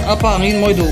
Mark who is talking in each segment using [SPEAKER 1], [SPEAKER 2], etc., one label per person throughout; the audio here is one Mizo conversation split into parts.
[SPEAKER 1] A pa angin mawi duh.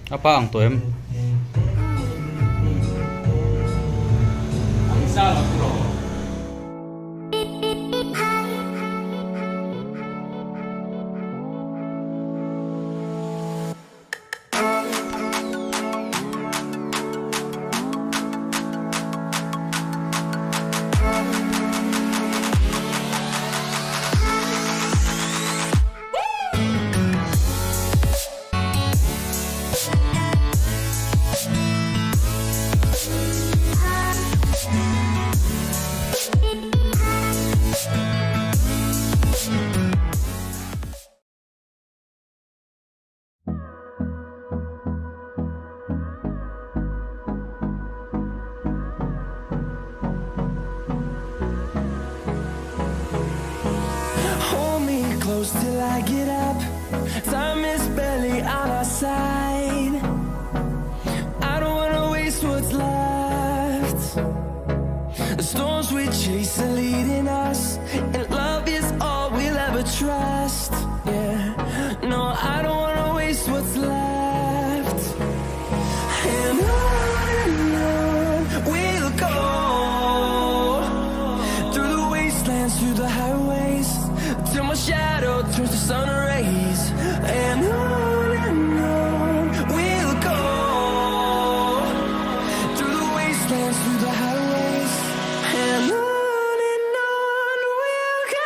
[SPEAKER 1] A pa ang tawh em? Ang sa lo tiraw.
[SPEAKER 2] Hold me close till I get up. Time is barely on our side. I don't wanna waste what's left. The storms we chase are leading us, and love is all we'll ever trust. Yeah, no, I don't wanna waste what's left. And on we'll go through the wastelands, through the highways, till my shadow turns to sun rays. And on we'll go through the wastelands, through the highways, and on we'll go.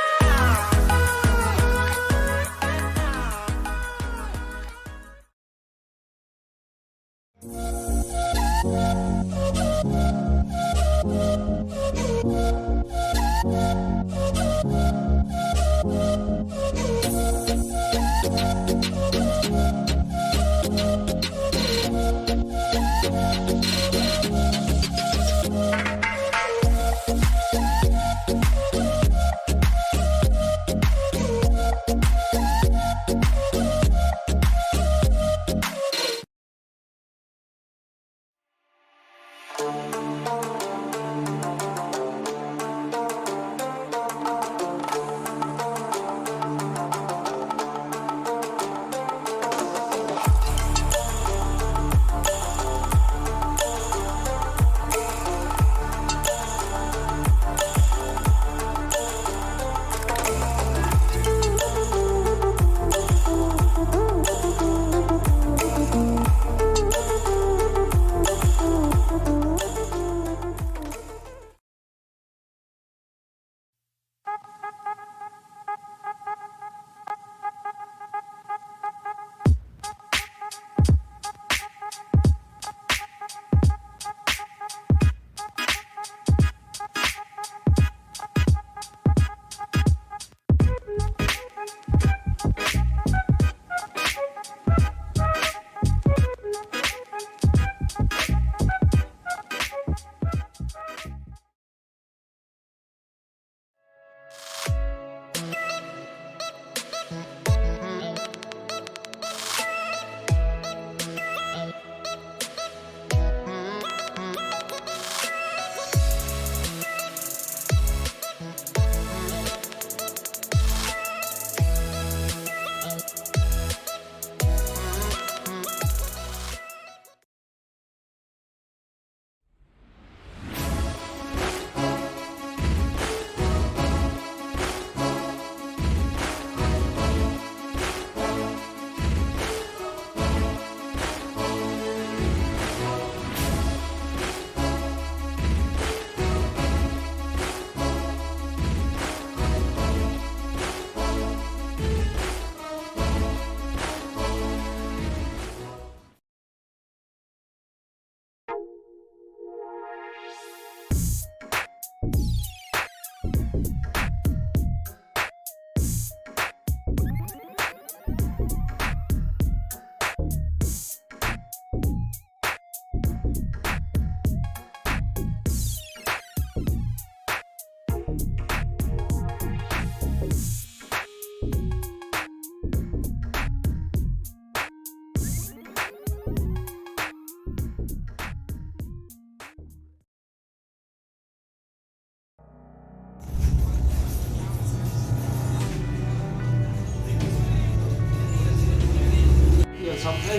[SPEAKER 1] Aw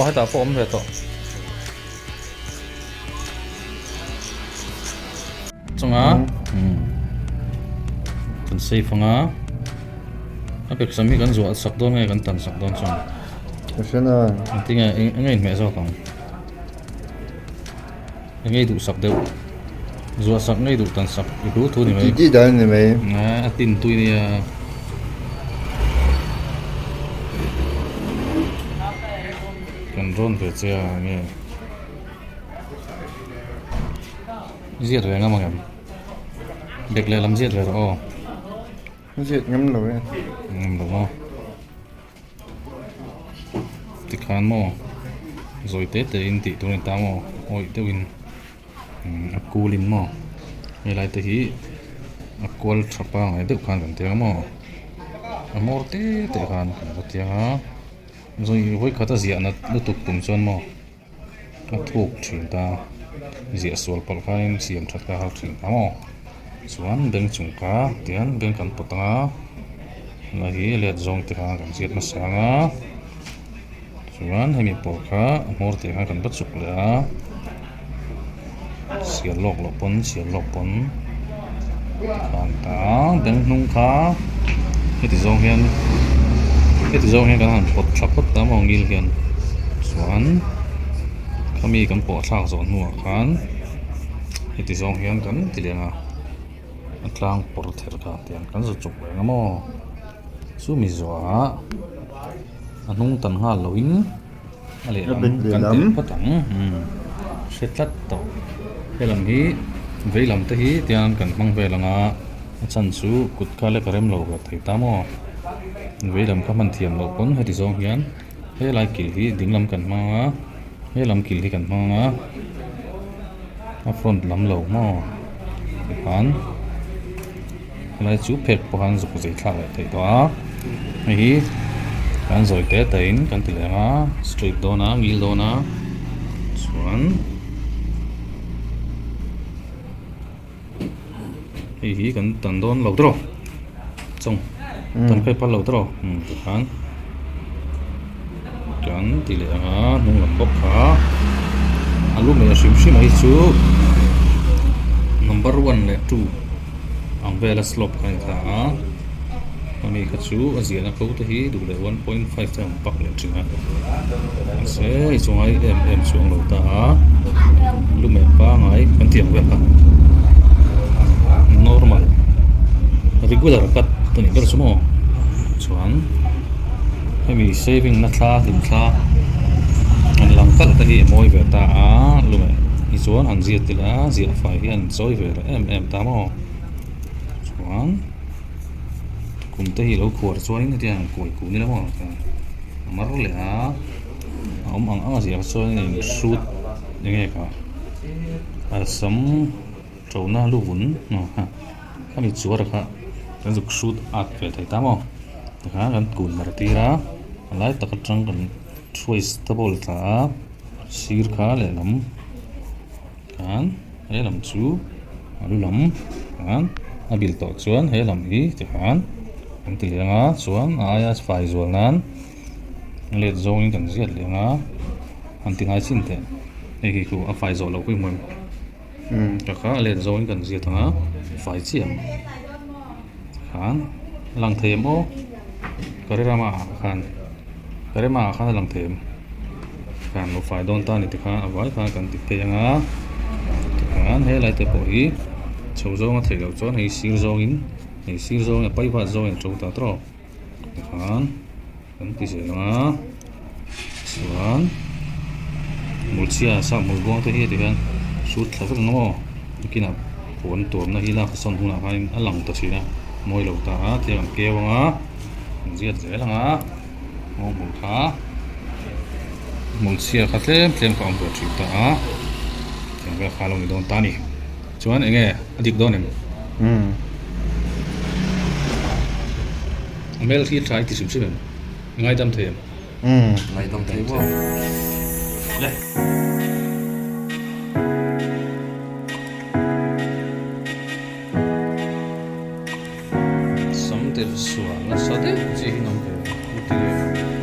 [SPEAKER 1] hetah pawh awm ve tawh. Chunga kan safe anga a pek sam hi kan zuah sak dawn nge kan tan sak dawn chuan. Engtinge enge inhmeh zawk ang. Ngei duh sak deuh. Zuah sak ngei duh tan sak i hlu thu ni mai.
[SPEAKER 3] Titi dan ni mai.
[SPEAKER 1] A tin tui nia. Kan rawn ve che a nge. Ziat ve ngam angem. Bek leh lam ziat ve rawh aw.
[SPEAKER 3] Ziat ngam lo e.
[SPEAKER 1] Ngam lo maw. Tikhan maw zawi te te in tih tur a ni ta maw awih deuh in a kul in maw helai te hi a kual tha pangai deuh khan kan tiang a maw a hmawr te te khan kan va tiang a zawi vawikhat a ziah nat lutuk tum chuan maw a thuk thin ta ziah sual palh khain siam that kha a har thin ta maw chuan beng chung kha tian beng kan pawt ang a helai hi let zawng te kha kan ziat hmasa ang a chuan hemi pawh kha a hmawr te kha kan va chuk leh a sial lawk loh pawn sial lawk pawn tikhan ta beng hnung kha heti zawng hian heti zawng hian kan han pawt tha phawt ta maw ngil hian chuan khami kan pawh thlak zawh hnuah khan heti zawng hian kan ti leng a a tlang pawr ther kha tiang kan za chuk reng a maw chumi zawhah a hnung tan nghal loin. A lehlam kan teh phawt ang hre tlat tawh helam hi veilam te hi tiang kan hmang vel ang a a chhan chu kut kha lek a rem lo ve thei ta maw veilam kha hman thiam loh pawn heti zawng hian helai kil hi dinglam kan hmang a helam kil hi kan hmang a a front lam lo maw tikhan helai chu phek pawh khan zuk zei thlak leh theih tawh a hei hi kan zawi te te in kan ti leh ang a straight dawn a ngil dawn a chuan hei hi kan tan dawn lo tawh chawng tan phei phal lo tawh tikhan kan ti leh ang a hnung lam bawk kha a lu meh hrim hrim a hi chu number one leh two ang vela slope kha a ni ta a ami kha chu a ziahna ko te hi duh leh 1.5 te an pak leh thin a mahse hei chu ngai em em chuang lo ta a lu meh pangai kan tih ang vel kha normal regular cut a nih ber chu maw chuan hemi saving na thla hlim thla an lang kalh te hi a mawi ve ta a lu meh hi chuan an ziat ila ziah fai hian chawi ve reh em em ta maw chuan kum te hi lo khuar chuan hetiang ang kuai kun ila maw a mar leh a a awm ang ang a ziah chuan a in hrut eng nge kha a sam ṭona lu vun khami chuar kha kan zuk hrut at ve thei ta maw tikhan kan kun mar tir a a lai tak aṭang kan hruai stable tla a sir kha lehlam. Khan he lam chu a lu lam khan a bil tawh chuan he lam hi tikhan kan ti leng a chuan a aia fai zual nan let zawngin kan ziat leng a han ti ngai chin teh hei hi chu a fai zawh loh pawh i hmu em ka kha a let zawngin kan ziat ang a fai chiah ang tikhan a lang thei em aw karerama ah khan karema ah khan a lang thei em. Khan lo fai dawn ta a ni tikhan a vai khan kan ti phei ang a tikhan helai te pawh hi chho zawng a theih loh chuan hei sir zawngin hei sir zawngin a pai vat zawngin a to ta tawk tikhan kan ti zel ang a chuan hmulchhia sap hmul buang te hi tikhian hrut thla vek ang maw nakinah puan tuamna hi lak sawn hunah khanin a lang ta thin a mawi lo ta a tiang an keu ang a an ziat zel ang a. Maw hmul kha hmul chhia kha tlem tlem kha a awm ve thin ta a tiang vel kha a lo ni dawn ta a ni chuan eng nge a dik dawn em a hmel hi tha i ti hrim hrim em i ngaidam thei em
[SPEAKER 4] ngaidam thei maw
[SPEAKER 1] le. tirh sual nasa deuh chi hi an awm ve ang scooty.